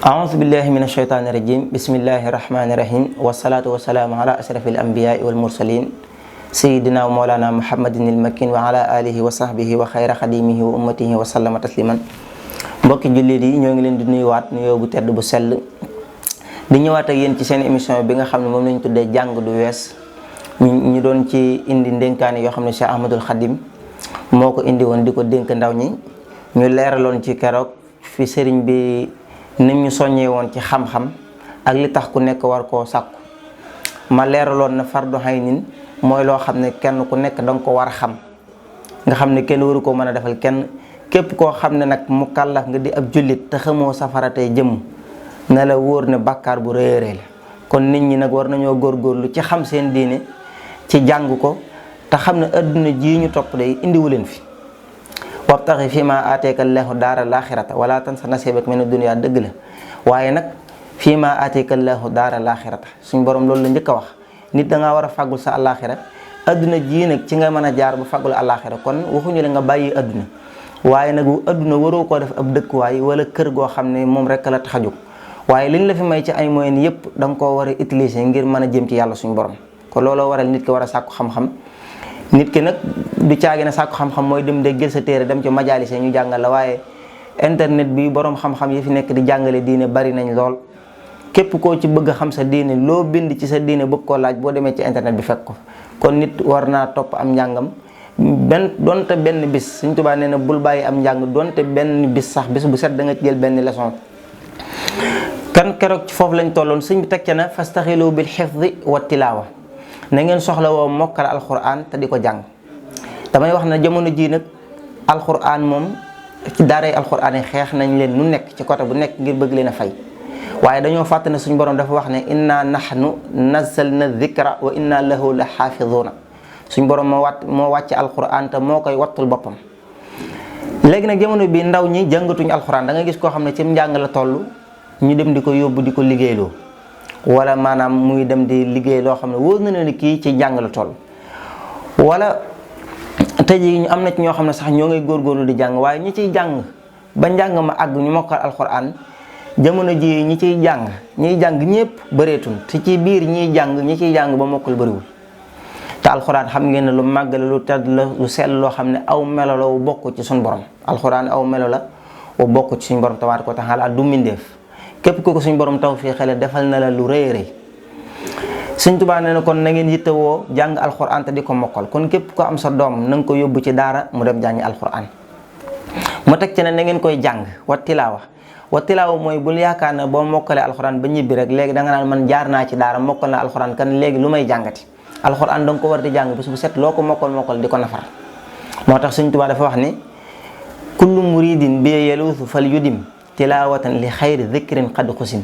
أعوذ بالله من الشيطان الرجيم بسم الله الرحمن الرحيم والصلاة والسلام على أشرف الأنبياء والمرسلين سيدنا ومولانا محمد المكين وعلى آله وصحبه وخير خديمه وأمته وسلم تسليما. mbokki jullit yi ñoo ngi leen di nuyuwaat nuyoo bu tedd bu sell di ñëwaat ak yéen ci seen émission bi nga xam ne moom lañu tuddee jàng du wees ñu doon ci indi ndénkaane yoo xam ne Cheikh Ahmadul Khadim moo ko indi woon di ko dénk ndaw ñi ñu leeraloon ci keroog fi sëriñ bi nim ñu soññee woon ci xam-xam ak li tax ku nekk war koo sàkku. ma leeraloon na fardu haynin mooy loo xam ne kenn ku nekk danga ko war a xam nga xam ne kenn waru ko mën a defal kenn. képp koo xam ne nag mu kàllaf nga di ab jullit te xamoo safara tey jëm na la wóor ne bàkkaar bu rëy a rëy la kon nit ñi nag war nañoo góorgóorlu ci xam seen diine ci jàng ko te xam ne adduna jii ñu topp day indiwu leen fi. wabtaxi fii ma aateeka llaahu daara laaxirata wala tansa nasiibaka mina dunya dëgg la waaye nag fii ma aateeka llaahu daara laaxirata suñ borom loolu la njëkk a wax nit da ngaa war a fàggul sa àllaaxira adduna jii nag ci nga mën a jaar ba fàggul àllaaxira kon waxuñu la nga bàyyi adduna. waaye nag adduna waroo koo def ab dëkkuwaay wala kër goo xam ne moom rek la tax a jóg waaye liñ la fi may ci ay moyens yëpp da nga koo war a utiliser ngir mën a jëm ci yàlla suñu borom kon looloo waral nit ki war a sàkku xam-xam. nit ki nag du caagi na sàkku xam-xam mooy dem de jël sa téere dem ci majaalise ñu jàngal la waaye internet bi borom xam-xam yi fi nekk di jàngale diine bari nañ lool képp koo ci bëgg a xam sa diine loo bind ci sa diine bëgg koo laaj boo demee ci internet bi fekk ko kon nit war naa topp am njàngam. donte benn bis Sëñ Tuubaa nee na bul bàyyi am njàng donte benn bis sax bis bu set da nga jël benn leçon. kan keroog ci foofu lañ tolloon sëñ bi teg ca na fastaxilu bil xifdi wa tilaawa na ngeen soxla woo mokkal alquran te di ko jàng. damay wax na jamono jii nag alquran moom ci daaray alquran yi xeex nañ leen nu nekk ci côté bu nekk ngir bëgg leen a fay waaye dañoo fàtte ne suñ borom dafa wax ne inna nahnu nazzalna dhikra wa inna lahu la xaafizuuna suñ borom moo wàcce alquran te moo koy wattul boppam. léegi nag jamono bi ndaw ñi jàngatuñu alquran da nga gis koo xam ne ci njàng la toll ñu dem di ko yóbbu di ko liggéeyloo wala maanaam muy dem di liggéey loo xam ne wóor na ne kii ci njàng la toll. wala tey jii am na ci ñoo xam ne sax ñoo ngay góorgóorlu di jàng waaye ñi ciy jàng ba njàng ma àgg ñu mokkal alquran jamono ji ñi ciy jàng ñiy jàng ñëpp bëreetul te ci biir ñiy jàng ba mokkal bëriwul. te alxuraan xam ngeen ne lu màgg la lu tedd la lu sell loo xam ne aw melo la wu bokk ci suñu borom alxuraan aw melo la wu bokk ci suñu borom tabaaraka wa taala du mbindeef képp ku ko suñu borom taw fii xele defal na la lu rëy a rëy. Sëñ Tuubaa nee na kon na ngeen yittewoo jàng alxuraan te di ko mokkal kon képp ko am sa doom na nga ko yóbbu ci daara mu dem jàngi alxuraan. mu teg ci ne na ngeen koy jàng wa tilaawa mooy bul yaakaar ne boo mokkalee alxuraan ba ñibbi rek léegi da nga naan man jaar naa ci daara mokkal na alxuraan kan léegi lu may jàngati. alxuraan da nga ko war di jàng bés bu set loo ko mokkal di ko nafar moo tax Sëñ Tuubaa dafa wax ni kullu muridin bi yeluusu fal yudim tilawatan li xayri dhikrin qad xusin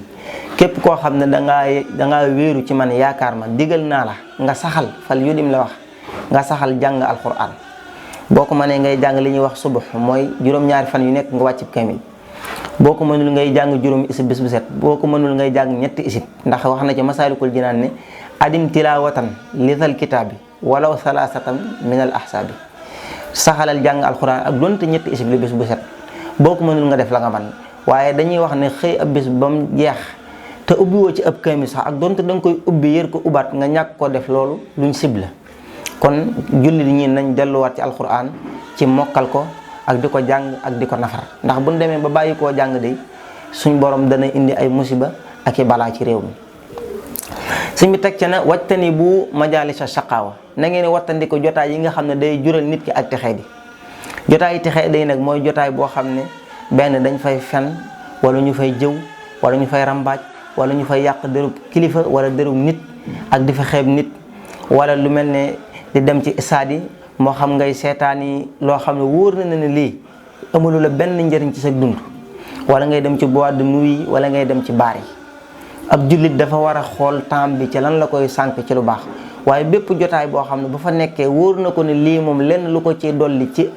képp koo xam ne dangaa wéeru ci man yaakaar ma digal naa la nga saxal fal yudim la wax nga saxal jàng alxuraan boo ko mënee ngay jàng li ñuy wax subuh mooy juróom-ñaari fan yu nekk nga wàcc kamil boo ko mënul ngay jàng juróomi isib bés bu set boo ko mënul ngay jàng ñetti isib ndax wax na ci Masaalikul Jinaan ne adim tilawatan lidal kitaabi walaw salaasatan min al ahsaabi saxalal jàng alxuraan ak donte ñetti isib li bés bu set boo ko mënul nga def la nga man waaye dañuy wax ne xëy ab bés ba mu jeex te ubbiwoo ci ab kaamil sax ak donte da nga koy ubbi yër ko ubaat nga ñàkk koo def loolu luñ sib la kon jullit ñi nañ delluwaat ci alxuraan ci mokkal ko ak di ko jàng ak di ko nafar ndax buñ demee ba bàyyi koo jàng de suñ borom dana indi ay musiba ak i balaa ci réew mi. suñ bi teg ca na wattani bu majaalisa shaqaawa na ngeen wattandi ko jotaay yi nga xam ne day jural nit ki ak texee di jotaay yi texee day nag mooy jotaay boo xam ne benn dañ fay fen wala ñu fay jëw wala ñu fay rambaaj wala ñu fay yàq dërub kilifa wala dërub nit ak di fa xeeb nit wala lu mel ne di dem ci stade yi moo xam ngay seetaani loo xam ne wóor na ne lii amulu la benn njëriñ ci sa dund wala ngay dem ci boîte de nuit wala ngay dem ci baar yi. ab jullit dafa war a xool temps bi ci lan la koy sànq ci lu baax waaye bépp jotaay boo xam ne bu fa nekkee wóor na ko ne lii moom lenn lu ko ci dolli ci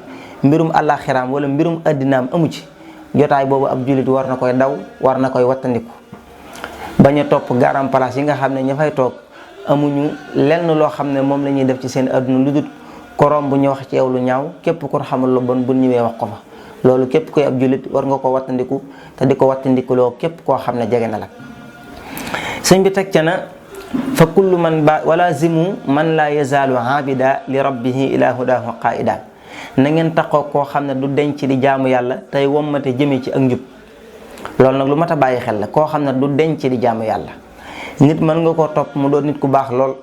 mbirum àllaaxiraam wala mbirum addinaam amu ci jotaay boobu ab jullit war na koy daw war na koy wattandiku. bañ a topp garam place yi nga xam ne ña fay toog amuñu lenn loo xam ne moom la ñuy def ci seen adduna lu dul ko romb ñu wax ci yow lu ñaaw képp ko xamul lu bon bu ñëwee wax ko fa loolu képp koy ab jullit war nga ko wattandiku te di ko wattandikuloo képp koo xam ne jege na la. sëñ bi teg ca na fa kullu man ba wala zimu man la yazaalu abida li rabbihi ila hudahu qaida na ngeen taxoo koo xam ne du denc di jaamu yàlla tey wommate jëme ci ak njub. loolu nag lu mat a bàyyi xel la, koo xam ne du denc di jaamu yàlla. nit mën nga koo topp mu doon nit ku baax lool,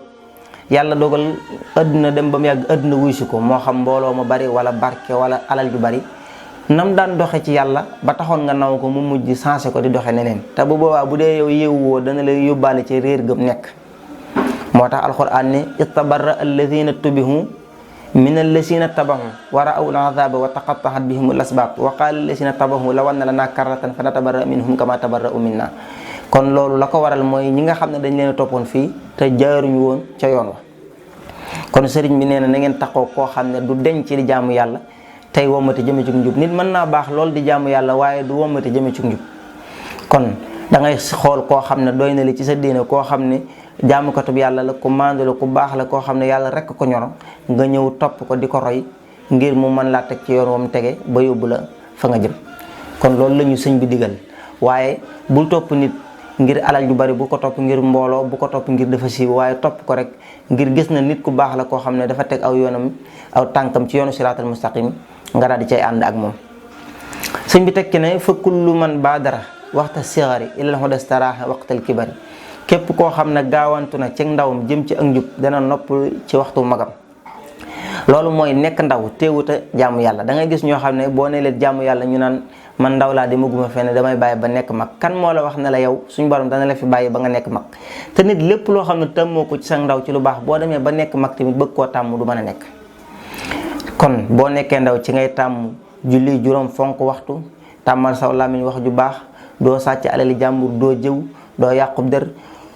yàlla dogal adduna dem ba mu yàgg adduna wuy si ko, moo xam mbooloo mu bari wala barke wala alal ju bari, nam daan doxe ci yàlla ba taxoon nga naw ko mu mujj sensé ko di doxe neneen. te bu boobaa bu dee yow yeewoo dana la yóbbaale ci réer gëm nekk. moo tax alquran ne istabarra alladina tubihu min alladina tabahu wa ra'aw al-azaba wa taqattahat bihim al-asbab wa qala alladina tabahu law anna lana karratan fa natabarra minhum kama tabarra'u minna. kon loolu la ko waral mooy ñi nga xam ne dañ leen a toppoon fii te jaaruñu woon ca yoon wa. kon sëriñ bi nee na ngeen taxoo koo xam ne du denc di jaamu yàlla tey wommate jëme ci njub. nit mën naa baax lool di jaamu yàlla waaye du wommate jëme ci njub. kon da ngay xool koo xam ne doy na li ci sa diine, koo xam ne jaamukatub yàlla la, ku maandu la, ku baax la, koo xam ne yàlla rekk ko ñoro, nga ñëw topp ko di ko roy ngir mu mën laa teg ci yoon wam tege ba yóbbu la fa nga jëm. kon loolu la ñu sëñ bi digal. waaye bul topp nit ngir alal ju bari, bu ko topp ngir mbooloo, bu ko topp ngir dafa siiw, waaye topp ko rek ngir gis na nit ku baax la, koo xam ne dafa teg aw yoonam aw tànkam ci yoonu siraatal mustaqim, nga daal di cay ànd ak moom. sëñ bi teg ci ne fa kullu man baadara waxta sigari ilal huda staraha waqtal kibari. képp koo xam ne gaawantu na ci ndawam jëm ci ak njub dana nopp ci waxtu magam. loolu mooy nekk ndaw teewuta jaamu yàlla. da ngay gis ñoo xam ne boo nee leen jaamu yàlla ñu naan man ndaw laa demaguma fenn, damay bàyyi ba nekk mag. kan moo la wax ne la yow suñu borom dana la fi bàyyi ba nga nekk mag? te nit lépp loo xam ne tàmmoo ko ci sa ndaw ci lu baax, boo demee ba nekk mag tamit bëgg koo tàmm du mën a nekk. kon boo nekkee ndaw ci ngay tàmm julli juróom, fonk waxtu, tàmmal saw làmmiñ wax ju baax, doo sàcc alali jàmbur, doo jëw, doo yàqub der,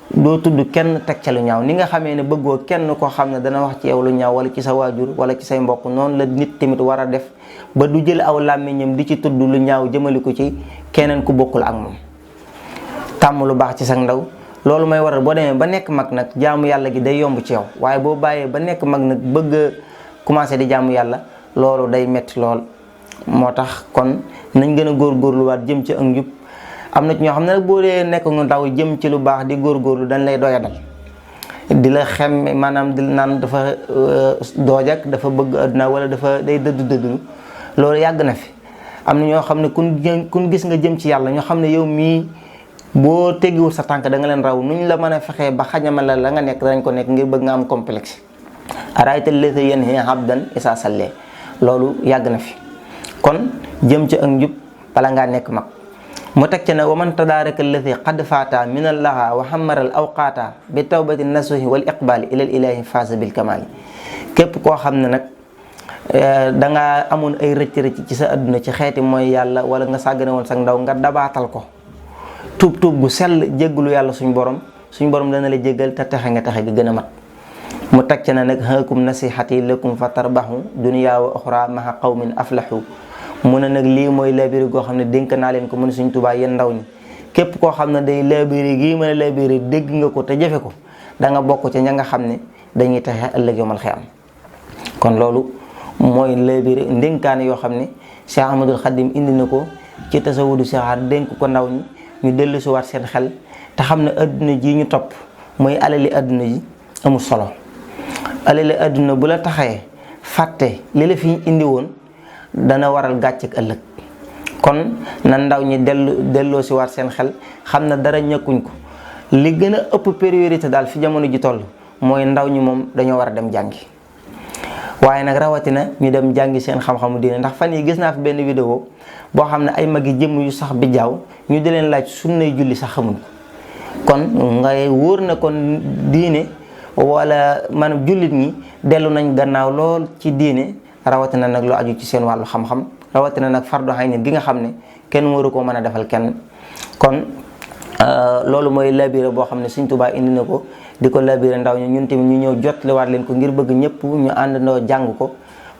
doo tudd kenn teg ca lu ñaaw. ni nga xamee ne bëggoo kenn koo xam ne dana wax ci yow lu ñaaw wala ci sa waajur wala ci say mbokk, noonu la nit tamit war a def ba du jël aw làmmiñam di ci tudd lu ñaaw jëmale ko ci keneen ku bokkul ak moom. tàmm lu baax ci sa ndaw, loolu may waral boo demee ba nekk mag nag jaamu yàlla gi day yomb ci yow. waaye boo bàyyee ba nekk mag nag bëgg a commencé di jaamu yàlla, loolu day metti lool. moo tax kon nañ gën a góorgóorluwaat jëm ci ak njub. am na ci ñoo xam ne nag boo dee nekk nga ndaw jëm ci lu baax di góorgóorlu dañ lay doyadal, di la xem, maanaam di naan dafa doojak, dafa bëgg àdduna wala dafa day dëddu. loolu yàgg na fi. am na ñoo xam ne kun gis nga jëm ci yàlla, ñoo xam ne yow mii boo teggiwul sa tànk da nga leen raw. nuñ la mën a fexee ba xañama la nga nekk danañ ko nekk ngir bëgg nga am complexe. arayta llazi yanhi abdan isa sallee. loolu yàgg na fi. kon jëm ci ak njub bala ngaa nekk mag. mu teg ci ne wa man tadaaraka alladi qad faata min allaha wa xamara al awqaata bi tawbati nasuhi wal iqbali ila ilahi faasa bil kamali. képp koo xam ne nag dangaa amoon ay rëcc-rëcc ci sa adduna ci xeeti mooy yàlla, wala nga sàggane woon sa ndaw, nga dabaatal ko tuub gu sell jéggulu yàlla suñ borom dana la jéggal te texe nga texe gi gën a mat. mu teg ci ne nag haakum nasihati lakum fa tarbahu dunya wa oxra maha qawmin aflahu. mu ne nag lii mooy labiri goo xam ne dénk naa leen ko mu ne Sëñ Tuubaa yéen ndaw ñi. képp koo xam ne day labiri gii mën a labiri dégg nga ko te jëfe ko, da nga bokk ci ña nga xam ne dañuy taxe ëllëg yomal xiyam. kon loolu mooy labiri ndénkaane yoo xam ne Cheikh Ahmadul Khadim indi na ko ci tasawudu sixaar dénk ko ndaw ñi ñu dellu si waat seen xel te xam ne adduna ji ñu topp mooy alali adduna ji amul solo. alali adduna bu la taxee fàtte li la fi indi woon dana waral gàcc ak ëllëg. kon na ndaw ñi delloo si waat seen xel xam na dara ñàkkuñ ko. li gën a ëpp priorité daal fi jamono ji toll mooy ndaw ñi moom dañoo war a dem jàngi. waaye nag rawatina ñu dem jàngi seen xam-xamu diine. ndax fan yi gis naa fi benn vidéo boo xam ne ay magi jëmm yu sax bi jaaw ñu di leen laaj sunnay julli sax xamuñ ko. kon ngay wóor na kon diine wala maanaam jullit ñi dellu nañ gannaaw lool ci diine, rawatina nag lu aju ci seen wàllu xam-xam, rawatina nag fardu hayni gi nga xam ne kenn waru koo mën a defal kenn. kon loolu mooy labiré boo xam ne Sëñ Tuubaa indi na ko di ko labiré ndaw ñi. ñun tamit ñu ñëw jotliwaat leen ko ngir bëgg ñëpp ñu àndandoo jàng ko.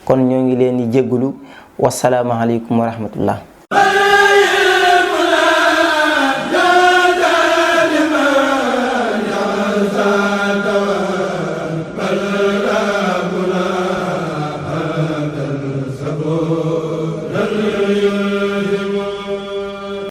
kon ñoo ngi leen di jéggulu. wasalaamaaleykum wa rahmatullah. Oh